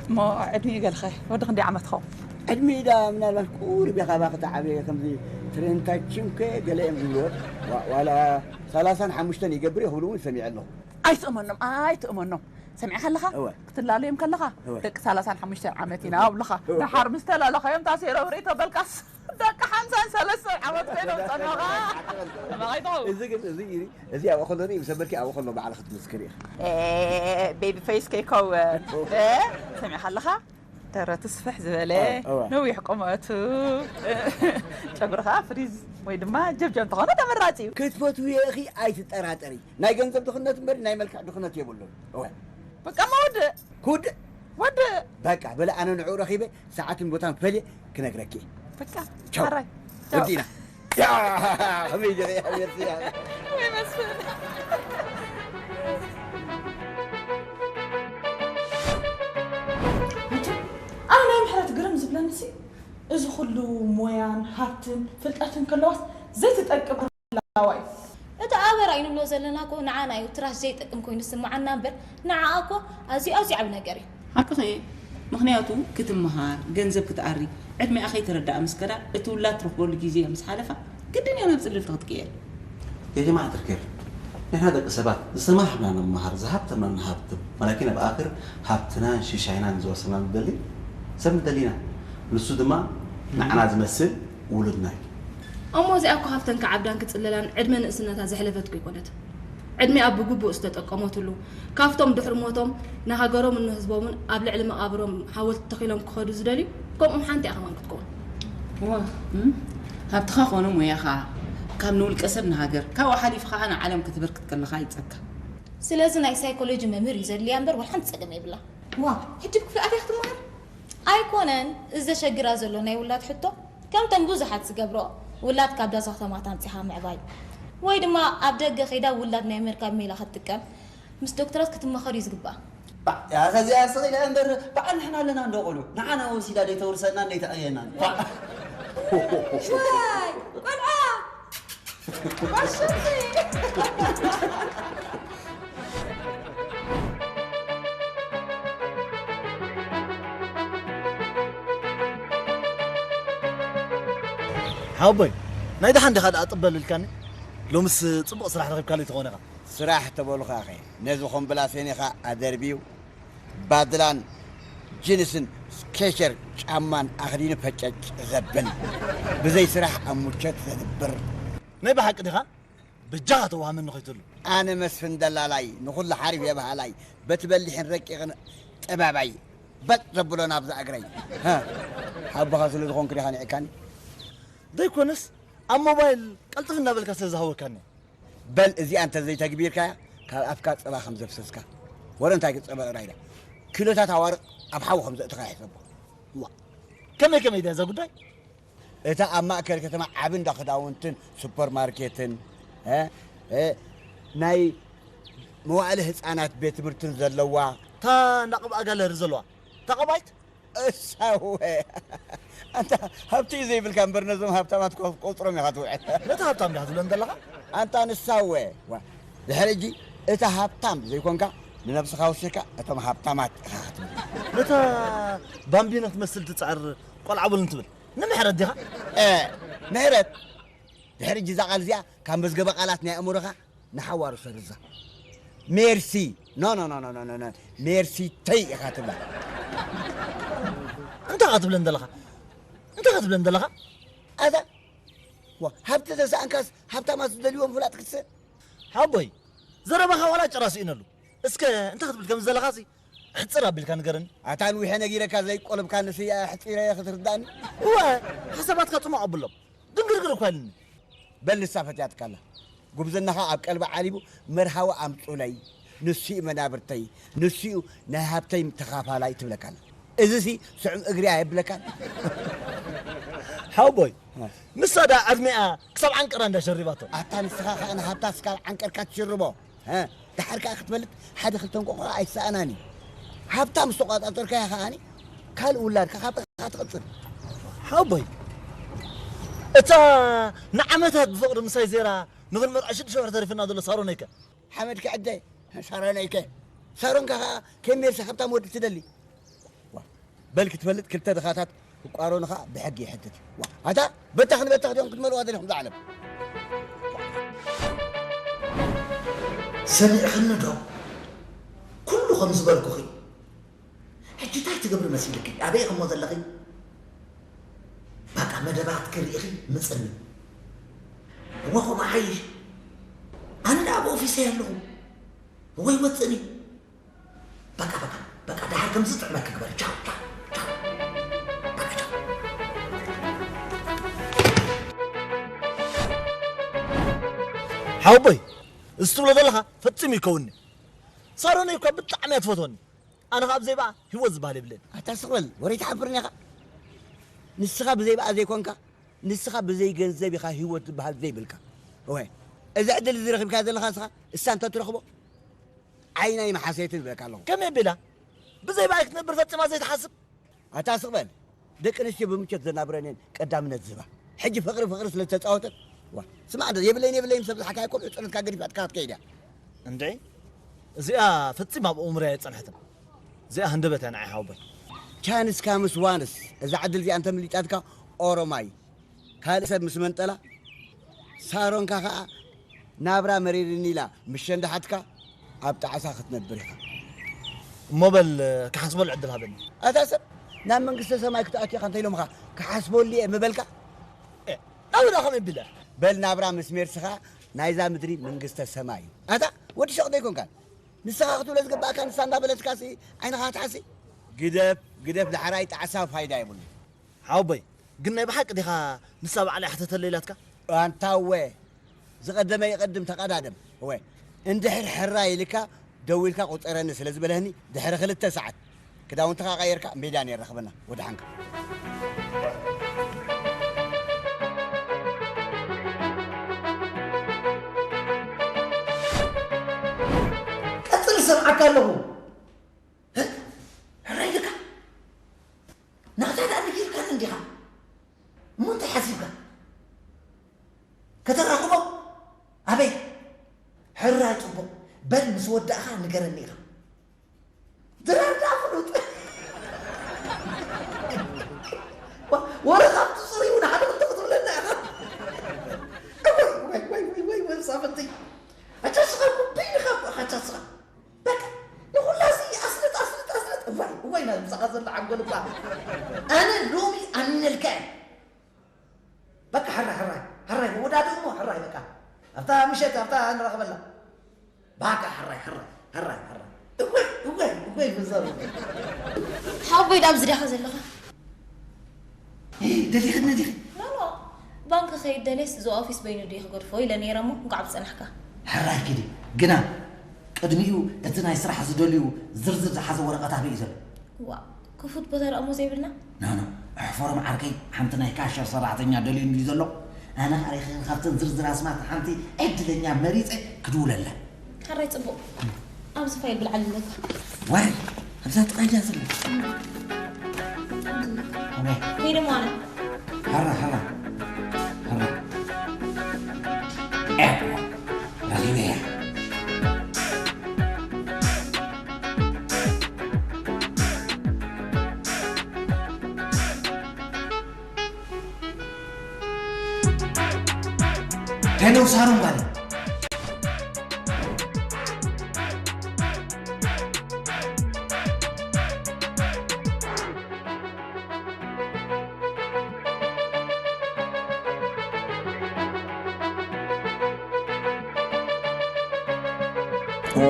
እሞ ዕድሚኡ ገልኸ ወዲ ክንደይ ዓመት ትኸውን? ዕድሚኡ ዳ ምናልባት ቁሩብ ኢኻ ባኺ ትዓብየ፣ ከምዚ ትሬንታችን ከ ገለ እዮም ዝብልዎ። ዋ-፣ ዋላ ሰላሳን ሓሙሽተን ይገብር እዩ ክብሉ እውን ሰሚዐ ኣለኹ። ኣይትእመኖም፣ ኣይትእመኖም። ሰሚዕካ ኣለኻ? እወ። ክትላለዮም ከለኻ እወ። ደቂ ሰላሳን ሓሙሽተን ዓመት ኢና ኣብልኻ። እወ። ደሓር ምስ ተላለኻዮም ታሴሮም ርእይ ተበልካስ ደቂ ሓምሳን ሰለስተን ዓመት ኮይኖም ጸንሑኻ። ከማኻ ይትኸውን። እዚ ግን፣ እዚ፣ እዚ ኣብኡ ከሎ ርእይ ምስ ኣበልኪ ኣብኡ ከሎ ባዕልኺ ትምስክሪ ኢኺ። ኤ፣ ቤቢ ፌስ ከይከውን። እ፣ ሰሚዕካ ኣለኻ? ተረቱ ስፍሕ ዝበለ፣ እወ፣ እወ። ነዊሕ ቁመቱ፣ ጨጉሪ ኸዓ ፍሪዝ ወይ ድማ ጀብጀብ እንተኾነ ተመራፂ እዩ። ክትፈትውዮ ኢኺ ኣይትጠራጠሪ። ናይ ገንዘብ ድኽነት እምበር ናይ መልክዕ ድኽነት የብሉን። እወ። በቃ መወድእ። ክውድእ? ወድእ። በቃ በለ ኣነ ንዕኡ ረኺበ ሰዓትን ቦታን ፈልየ ክነግረኪ እየ። በቃ ቻው። ሓራይ። ቻው። ወዲእና። ያ፣ ከመይ ገለ ይሓውየት እያ። ወይ መስፍን። መቸም፣ ኣነ ናይ ምሕረት ግርም ዝብለኒ ሲ፣ እዚ ኩሉ ሞያን ሃብትን ፍልጠትን ከለዋስ ዘይትጠቅም ላዋይ። እቲ ኣበራ እዩ ንብሎ ዘለና እኮ ንዓና እዩ ትራሽ ዘይጠቅም ኮይኑ ዝስምዓና እምበር፣ ንዓኣ እኮ ኣዝዩ፣ ኣዝዩ ዓቢ ነገር እዩ። ሓቅኺ እየ። ምኽንያቱ ክትመሃር፣ ገንዘብ ክትኣሪ፣ ዕድሚኣ ከይተረድኣ ምስ ከዳ፣ እቲ ውላድ ትረኽበሉ ግዜ ምስ ሓለፋ፣ ግድን እያ ናብ ጽልልቲ ክትቅየር። يا جماعة الخير، نحن دق سبات زما حبنا نمهر ذهبت من هبت، ولكن بآخر هبتنا شيشاينا نزوسنا ندلي سب ندلينا نسو دما نعنا زمسل ولدنا. እሞ እዚኣ እኮ ሃብተን ክዓብዳን ክጽለላን ዕድመ ንእስነታ ዘሕለፈት እኮ ኣይኮነትን። ዕድሚኣ ብግቡእ ዝተጠቀመትሉ፣ ካብቶም ድሕሪ ሞቶም ንሃገሮምን ንህዝቦምን ኣብ ልዕሊ መቓብሮም ሓወልቲ ተኺሎም ክኸዱ ዝደልዩ፣ ከምኦም ሓንቲ እያ ከማን ክትከውን። እዋ፣ እም? ሃብትኻ ኮነ ሞያኻ ካብ ንውልቀ ሰብ ንሃገር፣ ካብኡ ሓሊፉ ኸዓ ንዓለም ከተበርክት ከለኻ ይጸካ። ስለዚ ናይ ሳይኮሎጂ መምህር እዩ ዘድልያ እምበር ዋላ ሓንቲ ጸገም የብላ። ዋ፣ ሕጂ ብክፍሊ ኣትያ ክትመሃር? ኣይኮነን፣ እዚ ዘሸግራ ዘሎ ናይ ውላድ ሕቶ ከምተን ብዙሓት ዝገብሮ፣ ውላድ ካብ ዳዛ ከተማታት ኣምጺኻ ምዕባይ፣ ወይ ድማ ኣብ ደገ ከይዳ ውላድ ናይ ምርካብ ሜላ ክትጥቀም፣ ምስ ዶክተራት ክትመኸር እዩ ዝግባእ። ባዕ፣ ያ ኸዚኣ ስቕ ኢለ እምበር፣ በዓል ንሕና ኣለና እንዶ ቆልዑ። ንዓና ወሲዳ ደይተውርሰናን ደይተዕብየናን። ባዕ። ዋይ፣ ቆልዓ! ባሽቲ! ሓወቦይ፣ ናይ ደሓን ዲኻ ደኣ ጥበል ኢልካኒ? ሎምስ ጽቡቕ ስራሕ ረኺብካለይ ትኾን ኢኻ። ስራሕ ተበሉኻኸ፣ ነዚ ኮምብላሴን ኢኻ ኣደርብዩ፣ ባድላን ጂንስን ስኬቸር ጫማን ኣኽዲኑ ፈጨጭ ዘብል፣ ብዘይ ስራሕ ኣብ ሙቸት ዘድብር። ናይ ብሓቂ ዲኻ? በጃኻ ተዋሃመኒ ከይትህሉ። ኣነ መስፍን ደላላይ፣ ንኹሉ ሓሪፍ የብሃላይ፣ በቲ በሊሕን ረቂቕን ጥበባይ፣ በጥ ዘብሎ ናብዛ እግረይ። ሃ፣ ሓቦኻ ስለ ዝኾንኩ ዲኻ ንዒካኒ? ዘይኮነስ፣ ኣብ ሞባይል ቀልጥፍ እናበልካ ስለ ዝሃወካኒ። በል እዚኣ እንተዘይተግቢርካያ፣ ካብ ኣፍካ ጸባ ከም ዘፍሰስካ። ወረ እንታይ ጸባ ጥራይ ኢላ። ኪሎታት ኣዋርቕ ኣብ ሓዊ ከም ዘእትኻ ይሕሰቦ። ዋ፣ ከመይ ከመይ ድያ እዛ ጉዳይ? እታ ኣብ ማእከል ከተማ ዓቢ እንዳ ክዳውንትን ሱፐርማርኬትን፣ እ፣ እ፣ ናይ መዋእለ ህጻናት ቤት ትምህርትን ዘለዋ። እታ እንዳ ቅብኣ ጋለሪ ዘለዋ። እታ ቀባይት? እሳወ። ኣንታ ሃብቲ እዩ ዘይብልካ እምበር ነዞም ሃብታማት ኮ-፣ ቆጽሮም ኢኻ ትውዕል። ነቲ ሃብታም ዲኻ ትብለን ዘለኻ? ኣንታ ንሳወ። ዋ፣ ድሕሪ ሕጂ እታ ሃብታም ዘይኮንካ ንነብስኻ ወሲኽካ እቶም ሃብታማት ኢኻ ክትብል። ነታ ባምቢኖ ትመስል ትጽዕር ቆልዓ በሉን ትብል ንምሕረት ዲኻ? እ፣ ምሕረት። ድሕሪ ሕጂ እዛ ቃል እዚኣ ካብ መዝገበ ቃላት ናይ ኣእምሮኻ ንሓዋሩ ሰርዛ። ሜርሲ። ኖ፣ ኖ፣ ኖ፣ ኖ፣ ኖ፣ ኖ፣ ኖ። ሜርሲ ተይ ኢኻ ትብላ። እንታይ ኢኻ ትብለን ዘለኻ? እንታይ ኢኻ ትብለን ዘለኻ? ኣታ፣ ዋ፣ ሃብቲ ተሰኣንካስ ሃብታማት ዝደልይዎም ፍላጥ ክትስእ? ሓቦይ፣ ዘረባኻ ዋላ ጭራ ስኢነሉ። እስከ እንታይ ክትብል ከም ዘለኻሲ ሕጽር ኣቢልካ ንገረኒ። ኣታ ንዊሐ ነጊረካ ዘይቆለብካኒ ስያ ሕጺረ ክትርዳእኒ? እወ፣ ሓሳባትካ ጽሙቕ ኣብሎም። ድንግርግር እኳ ኢልኒ። በል ንሳ ፈትያትካ ኣላ። ጉብዝናኻ ኣብ ቀልቢ ዓሊቡ መርሃዊ ኣምጹለይ፣ ንሱ እዩ መናብርተይ፣ ንሱ እዩ ናይ ሃብተይ ተኻፋላይ ትብለካ ኣላ። እዚሲ ስዑም እግሪ ኣየብለካን? ሓወቦይ፣ እ። ንሳ ደኣ ዕድሜኣ ክሳብ ዓንቀራ እንዳ ሸሪባቶ። ኣታ ንስኻ ኸኣ ንሃብታ ስካብ ዓንቀርካ ትሽርቦ። እ፣ ደሓር ከኣ ክትበልጥ ሓደ ክልተ እንቋቑሖ ኣይትሰኣናን እዩ። ሃብታ ምስ ተቋጻጸርካያ ከኣኒ ካልእ ውላድካ ካብታ ትቕጽል። ሓወቦይ፣ እታ ንዓመታት ብፍቕሪ ምሳይ ዜራ ንኽንመርዖ ሽዱሽተ ወርሒ ተሪፍና ዘሎ ሳሮነይከ? ሓመድ ክዕደ ሳሮነይከ? ሳሮንካ ከኣ ከመይ ሜርሲ ሃብታም ወዲ ትደሊ? ዋ፣ በል ክትፈልጥ ክልተ ድኻታት ክቋረኑ ኸዓ ብሕጊ ይሕትት እዩ። ዋ፣ ኣታ በታኽን በታኽ ዲኹም ክትመልእዋ ደሊኹም እዛ ዓለም? ሰሚዕኽኒ ዶ? ኩሉ ከም ዝበልኩኺ። ሕጂ እንታይ ትገብሪ መሲልኪ? ኣበይ ኢኺ እሞ ዘለኺ? በቃ መደባትኪ ርኢኺ ምጽኒ። እሞ ከምኡ ሓይሽ። ኣነ ደኣ ኣብ ኦፊሰይ ኣለኹ። ወይ ወጽኒ። በቃ፣ በቃ፣ በቃ፣ ደሓር ከም ዝጥዕመኪ ግበሪ። ቻው፣ ቻው፣ ቻው። በቃ፣ ቻው። ሓወቦይ፣ እዚ ትብሎ ዘለኻ ፈጺሙ ይከውንኒ። ሳሮነይ እኳ ብጣዕሚ እያ ትፈትወኒ። ኣነ ኸኣ ብዘይ ብኣ ህይወት ዝበሃል የብለይን። ኣታ ስቕ በል፣ ወረ ኣይትሓፍርን ኢኻ። ንስኻ ብዘይ ብኣ ዘይኮንካ፣ ንስኻ ብዘይ ገንዘብ ኢኻ ህይወት ዝበሃል ዘይብልካ። እወ፣ እዚ ዕድል እዚ ረኺብካዮ ዘለኻ ንስኻ፣ እሳ እንተ ትረኽቦ፣ ዓይና ኣይመሓሰየትን እብለካ ኣለኹ። ከመይ ኣቢላ ብዘይ ብኣይ ክትነብር ፈጺማ ዘይትሓስብ? ኣታ ስቕ በል። ደቂ ኣንስትዮ ብምቾት ዘናብረን እየን ቀዳምነት ዝህባ። ሕጂ ፍቕሪ ፍቕሪ ስለ ዝተጻወተት፣ ዋ፣ ስማዕ እንዶ፣ የብለይን የብለይን ሰብ ዝሓካያ እኮ ብህጹነትካ ገዲፋትካ ክትከይድ እያ። እንድዒ፣ እዚኣ ፈጺማ ኣብ ኣእምሮይ ኣይጸንሐትን። እዚኣ ሃንደበት እያ ንዓይ ሓወቦይ። ቻንስ ካምስ ዋንስ፣ እዛ ዕድል እዚኣ እንተ ምሊጣትካ ኦሮማይ፣ ካልእ ሰብ ምስ መንጠላ፣ ሳሮንካ ኸኣ ናብራ መሪርኒ ኢላ ምስ ሸንዳሓትካ ኣብ ጣዕሳ ክትነብር ኢኻ። እሞ በል ክሓስበሉ ዕድል ሃበኒ። ኣታ ሰብ፣ ናብ መንግስተ ሰማይ ክትኣቱ ኢኻ እንተ ኢሎምኻ ክሓስበሉ እየ ምበልካ? ኤ፣ ናብራ ከመይ ቢለ? በል ናብራ ምስ ሜርስኻ ናይዛ ምድሪ መንግስተ ሰማይ እዩ። ኣታ ወዲ ሸቕ ዶ ኣይኮንካን? ንስኻ ክትብሎ ዝግባእካ ንሳ እንዳበለትካሲ ዓይንኻ ትሓሲ? ግደፍ፣ ግደፍ፣ ዳሕራይ ጣዕሳ ፋይዳ የብሉን። ሓወቦይ፣ ግን ናይ ብሓቂ ዲኻ ንሳ ባዕላ እያ ሕተተለይ ኢላትካ? ኣንታ እወ፣ ዝቐደመ ይቐድም፣ ተቐዳደም። እወ፣ እንድሕር ሕራይ ኢልካ ደዊልካ ቁጸረኒ ስለ ዝበለህኒ፣ ድሕሪ ክልተ ሰዓት ክዳውንትኻ ቀይርካ ሜዳ ነይርኸበና። ወድሓንካ። ቀጽል፣ እሰምዓካ ኣለኹ። ህእ? ሕራይ ኢልካ? ናታ ደኣ ነጊርካኒ እንዲኻ? እሞ እንታይ ሓሲብካ? ከተራኽቦ? ኣበይ? ሕራይ ጽቡቕ። በል ምስ ወዳእኻ ንገረኒ ኢኻ። ድራር ደኣ ፍሉጥ። ዋ-፣ ወረ ካብቲ ጽሩይ እውን ሓደ ክልተ ክትብለና ኢኻ። እዋይ፣ እዋይ፣ እዋይ፣ እዋይ፣ እዋይ፣ እዋይ፣ መሳፍንቲ። ኣቻስኻ እኮ በይንኻ እኮ ኢኻ ኣቻስኻ። በቃ፣ ንኹላሲ ኣስልጥ፣ ኣስልጥ፣ ኣስልጥ። እዋይ፣ እዋይ፣ ናብዛኻ ዘሎ ዓንጎል እባ። ኣነ ሎሚ ኣሚነልካ እየ። በቃ፣ ሕራይ፣ ሕራይ፣ ሕራይ፣ ምውዳድ እሞ ሕራይ፣ በቃ። ኣብታ ምሸት፣ ኣብታ ንራኸበላ። በቃ፣ ሕራይ፣ ሕራይ፣ ሕራይ፣ ሕራይ። እወይ፣ እወይ፣ እወይ፣ ብዛብ። ሓወቦይ፣ ዳብ ዝዳኻ ዘለኻ? እ፣ ደሊኽኒ ዲኺ? ኖ፣ ኖ። ባንክ ከይድ ደልየስ፣ እዚ ኦፊስ በይኑ ድዩ ክገድፎ ኢለ ነይረ እሞ፣ እንኳዕ ብጸናሕካ። ሕራይ ኪዲ። ግና፣ ቅድሚኡ እቲ ናይ ስራሕ ዝደልዩ ዝርዝር ዝሓዘ ወረቐት ኣበይ እዩ ዘሎ? ዋእ፣ ክፉት ቦታ ደኣ እሞ ዘይብልና? ኖ፣ ኖ፣ ኣሕፈሮም ዓርከይ፣ ሓንቲ ናይ ካሸር ሰራሕተኛ ደልዩ እንድዩ ዘሎ። ኣነ ኻሪኸ ካብተን ዝርዝር ኣስማት ሓንቲ ዕድለኛ መሪጸ ክድውለላ። ሕራይ ጽቡቕ። ኣብዚ ፋይል ብልዓል ኣለካ። ዋይ፣ ኣብዛ ጥቓ እያ ዘላ። ኣበይ? ከይደ ማለት። ሃራ፣ ሃራ፣ ሃራ። ኤ፣ ረኺበያ። ሄሎ ሳሮን ጓለይ። ኦ፣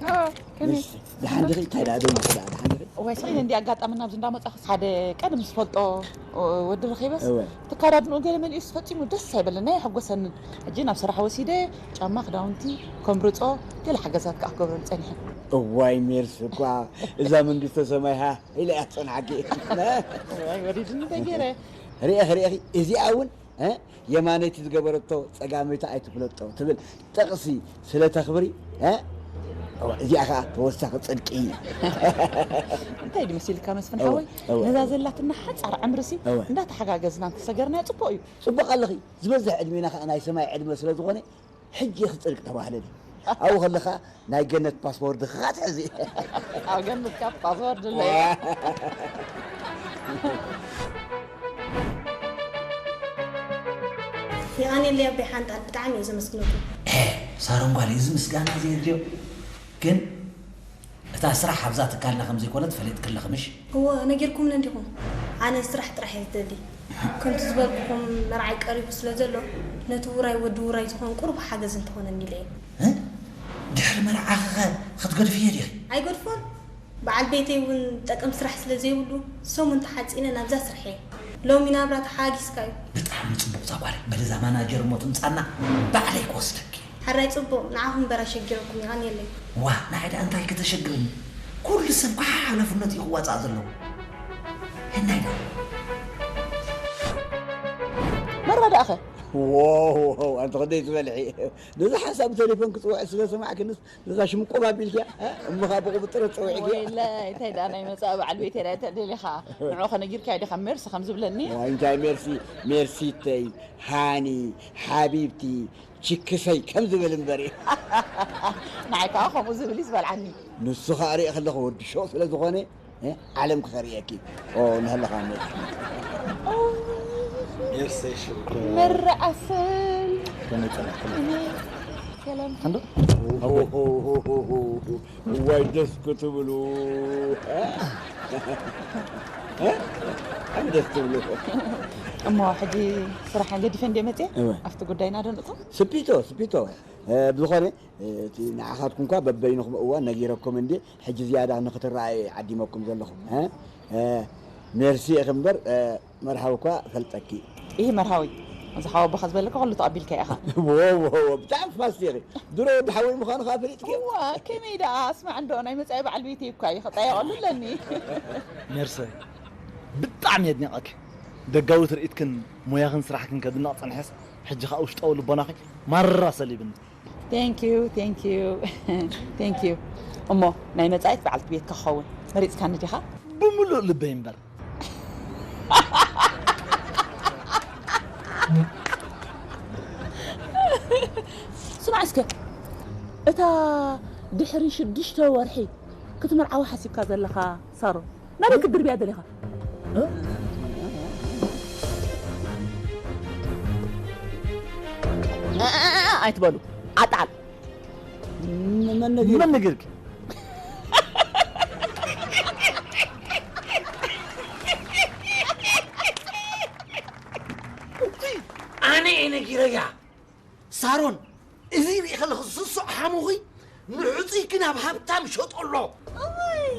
ኦ፣ ከመይ? እሺ፣ ደሓን ዲኺ? እንታይ ደኣ ደሊኺ ደኣ? ደሓን ዲኺ? እዋይ፣ ስኺ እንዲ ኣጋጣሚ ናብዚ እንዳመጻኹ ሓደ ቀደም ዝፈልጦ ወዲ ረኺበስ፣ እወ። እቲ ኣካዳድንኡ ገለ መሊኡስ ፈጺሙ ደስ ኣይበለኒ፣ ኣይሐጎሰንን። ሕጂ ናብ ስራሕ ወሲደ ጫማ፣ ክዳውንቲ ከምርጾ፣ ገለ ሓገዛት ከኣ ክገብረሉ ጸኒሐ። እዋይ፣ ሜርሲ እኳ እዛ መንግስተ ሰማይ ሃ ኢላ እያ ትጸንሓኪ። እዋይ፣ ወሪድኒ እንታይ ገይረ? ርኤኺ፣ ርኤኺ፣ እዚኣ እውን እ? የማነይቲ ዝገበረቶ ጸጋመይቲ ኣይትፍለጦ ትብል ጥቕሲ ስለ ተኽብሪ፣ እ? እዋ፣ እዚኣ ኸኣ ተወሳኺ ጽድቂ። እንታይ ድዩ መሲልካ መስፍን እዋ፣ ሓወይ? እዋ፣ ነዛ እዋ። ዘላትና ሓጻር ዕምርሲ እዋ። እንዳተሓጋገዝና እንተሰገርናዮ ጽቡቕ እዩ። ጽቡቕ ኣለኺ። ዝበዝሕ ዕድሜና ኸኣ ናይ ሰማይ ዕድመ ስለ ዝኾነ፣ ሕጂ ክትጽድቂ ተባህለኒ። ኣብኡ ከለኻ ናይ ገነት ፓስፖርት ኸኣ ትሕዚ። ኣብ ገነት ካብ ፓስፖርት ድለ። ዋ። የቐንየለይ ኣቦይ ሓንጣል፣ ብጣዕሚ እየ ዘመስግነኩም። ሳሮን ጓለይ፣ እዚ ምስጋና ዘየድልዮ ግን እታ ስራሕ ኣብዛ ትካልና ከም ዘይኮነት ፈሊጥኪ ኣለኺ ምሽ? እወ፣ ነጊርኩምኒ እንዲኹም። ኣነ ስራሕ ጥራሕ እየ ዝደሊ። ከምቲ ዝበልኩኹም መርዓይ ቀሪቡ ስለ ዘሎ፣ ነቲ ውራይ ወዲ ውራይ ዝኾን ቁሩብ ሓገዝ እንተኾነኒ ኢለ እየ። እ? ድሕሪ መርዓኺኸ ክትገድፍዮ ዲኺ? ኣይገድፎን። በዓል ቤተይ እውን ጠቅም ስራሕ ስለ ዘይብሉ፣ ሰሙን ተሓጺነ ናብዛ ስርሐ እየ። ሎሚ ናብራ ተሓጊስካ እዩ። ብጣዕሚ ጽቡቕ እዛ ጓለይ። በሊ እዛ ማናጀር እሞ ትምጻና ባዕለይ ክወስደኪ። ሕራይ ጽቡቕ፣ ንዓኹም እምበር ኣሸጊረኩም፣ የቐንየለይ። ዋእ፣ ንዓይ ደኣ እንታይ ክተሸግርኒ? ኩሉ ሰብ ከዓ ሓላፍነቱ እዩ ክዋጻእ ዘለዎ። ህናይ ደኣ። መርባ ደኣኸ? ዎው፣ ኣንቲ ክንደይ ትበልዒ። ነዚ ሓሳብ ብቴሌፎን ክጽውዕ ስለ ሰማዕክንስ፣ ነዛ ሽምቁር ኣቢልኪያ፣ እ? እሞ ኸኣ ብቑብጥረት ጸዊዕክያ። ወይለይ፣ እንታይ ደኣ ናይ መጻኢ በዓል ቤተይ ደኣ እንታይ ደሊኻ? ንዕኡ ኸነጊርካዮ ዲኻ ሜርሲ ከም ዝብለኒ? ዋይ፣ እንታይ ሜርሲ፣ ሜርሲተይ፣ ሃኒ፣ ሓቢብቲ፣ ችክሰይ ከም ዝብል እምበር እዩ። ንዓይ ከኣ ከምኡ ዝብል እዩ ዝበልዓኒ። ንሱ ኸኣ ርእየ ከለኹ ወዲ ሹቕ ስለ ዝኾነ፣ እ፣ ዓለም ክኸርእየኪ። ኦ፣ እናሃለኻ እሞ። ሜርሰይ ሽኮር። መርዓሰይ። ከመይ ጸኒሕኩም? ሰላም። ሓንዶ? እዋይ ደስ ክትብሉ። እ? ደስ ትብሉ። እሞ ሕጂ ስራሕ ገዲፈ እንደ መጽየ እወ። ኣብቲ ጉዳይና ዶ ንእቶ? ስፒቶ፣ ስፒቶ። እ፣ ብዝኾነ፣ እ፣ እቲ ንዓኻትኩም እኳ በበይንኹም እዋን ነጊረኩም እንዲ፣ ሕጂ ዝያዳ ንኽትረኣዩ ዓዲመኩም ዘለኹም። እ? እ፣ ሜርሲ ኢኺ እምበር፣ እ፣ መርሃዊ እኳ ፈልጠኪ። ይህ መርሃዊ፣ እዚ ሓወቦኻ ዝበለካ ኩሉ ተቐቢልካ ኢኻ። ዎ፣ ዎ፣ ዎ፣ ብጣዕሚ ፋስት ኢኺ። ድሮ ወዲ ሓወይ ምዃኑ ኸኣ ፈሊጥኪ። እዋ፣ ከመይ ደኣ፣ ስማዕ እንዶ፣ ናይ መጻኢ በዓል ቤተይ እኳ እዩ፣ ክጠየቐሉ ኣለኒ። ሜርሲ፣ ብጣዕሚ የድኒቐኪ። ደጋዊ ትርኢትክን ሞያኽን ስራሕክን ከድንቕ ጸኒሐስ፣ ሕጂ ኸኣ ውሽጣዊ ልቦናኺ ማራ ሰሊብኒ። Thank you, thank you, thank you. እሞ ናይ መጻኢት በዓልቲ ቤትካ ክኸውን መሪጽካኒ ዲኻ? ብምሉእ ልበይ እምበር። ስማዕ እስከ፣ እታ ድሕሪ ሽዱሽተ ወርሒ ክትምርዓዋ ሓሲብካ ዘለኻ ሳሮን፣ ናበይ ክትድርብያ ደሊኻ? ኣይትበሉ። ኣጣል። መን ነጊሩ? መን ነጊርኪ? ኣነ እየ ነጊረያ። ሳሮን፣ እዚ ርኢ ከለኺ ዝስሶዕ ሓሙኺ ንሕጹይኪ ናብ ሃብታም ሸጦ ኣሎ። እውይ!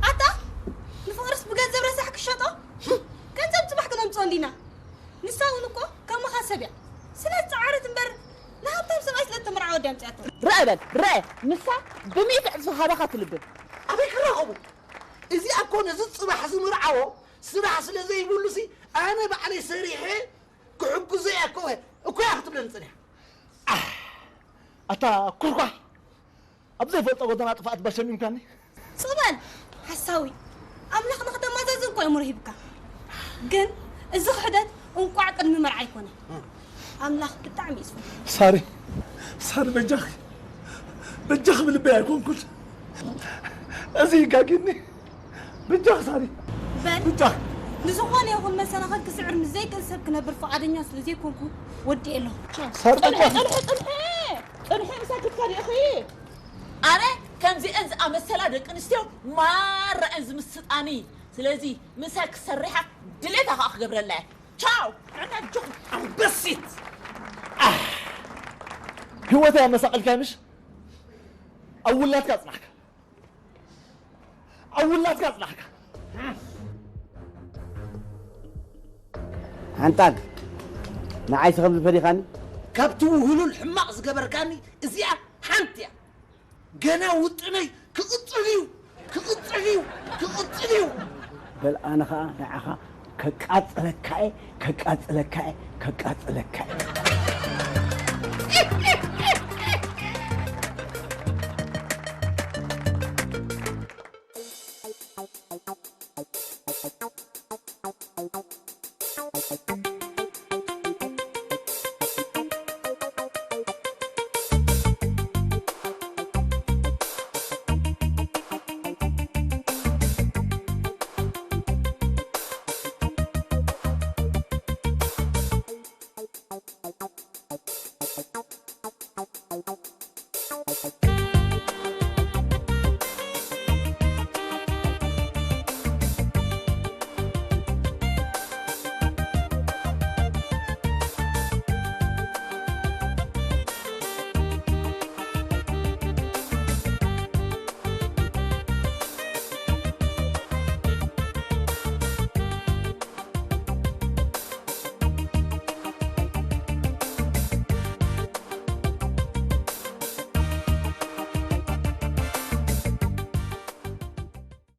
ኣታ ንፍቕርስ ብገንዘብ ረሳሕ ክሸጦ? ገንዘብ ጽባሕ ክነምጽኦ እንዲና። ንሳ እውን እኮ ከማኻ ሰብ እያ። ስለ ዝጸዓረት እምበር ንሃብታም ሰብኣይ ስለ እተመርዓወ ድያ ኣምጺኣቶ። ርአ በል ርአ፣ ንሳ ብሚእቲ ዕጽፊ ሃባኻ ትልብም። ኣበይ ክራኸቡ? እዚኣ እኮ ነዚ ጽባሕ ዝምርዓዎ ስራሕ ስለ ዘይብሉሲ ኣነ ባዕለይ ሰሪሐ ክሕግዞ እያ እኮ እኮ እያ ክትብለኒ ጸኒሓ። ኣታ ኩርኳሕ! ኣብ ዘይፈልጦ ጎደና ጥፍኣት ባሸሚምካኒ። ጽበል ሓሳዊ ኣምላኽ ንኽተማዛዝን እኮ እምሮ ሂብካ። ግን እዚ ክሕደት እንቋዕ ቅድሚ መርዓ ኣይኮነ። ኣምላኽ ብጣዕሚ እዩ ዝፈትወካ። ሳሪ ሳሪ በጃኺ በጃኺ ብልበይ ኣይኮንኩን። እዚ ይጋግኒ። ብጃኽ ሳሪ በል ብጃኽ። ንዝኾነ ይኹን መሰናኽል ክስዕር ምስ ዘይክእል ሰብ ክነብር ፍቓደኛ ስለ ዘይኮንኩ ወዲኤ ኣለኹ። ሳሪ ጽንሒ በጃኺ። ጽንሒ ጽንሒ ጽንሒ ምሳክትካ ዲኺ? ኣነ ከምዚአን ዝኣመሰላ ደቂ ኣንስትዮ ማራ እየን ዝምስጣኒ። ስለዚ ምሳይ ክሰርሓ ድሌታ ከዓ ክገብረላ እየ። ቻው። ኣነ ኣጆኹም ኣንበሲት። ህይወተይ ኣመሳቐልካ ምሽ? ኣብ ውላድካ ኣጽናሕካ። ኣብ ውላድካ ኣጽናሕካ። ሓንጣል ንዓይሲ ከም ዝፈሊኻኒ ካብቲ ውህሉል ሕማቕ ዝገበርካኒ እዚኣ ሓንቲ እያ። ገና ውጥነይ ክቕጽል እዩ ክቕጽል እዩ ክቕጽል እዩ። በል ኣነ ኸኣ ንዓኻ ከቃጽለካ እየ ከቃጽለካ እየ ከቃጽለካ እየ።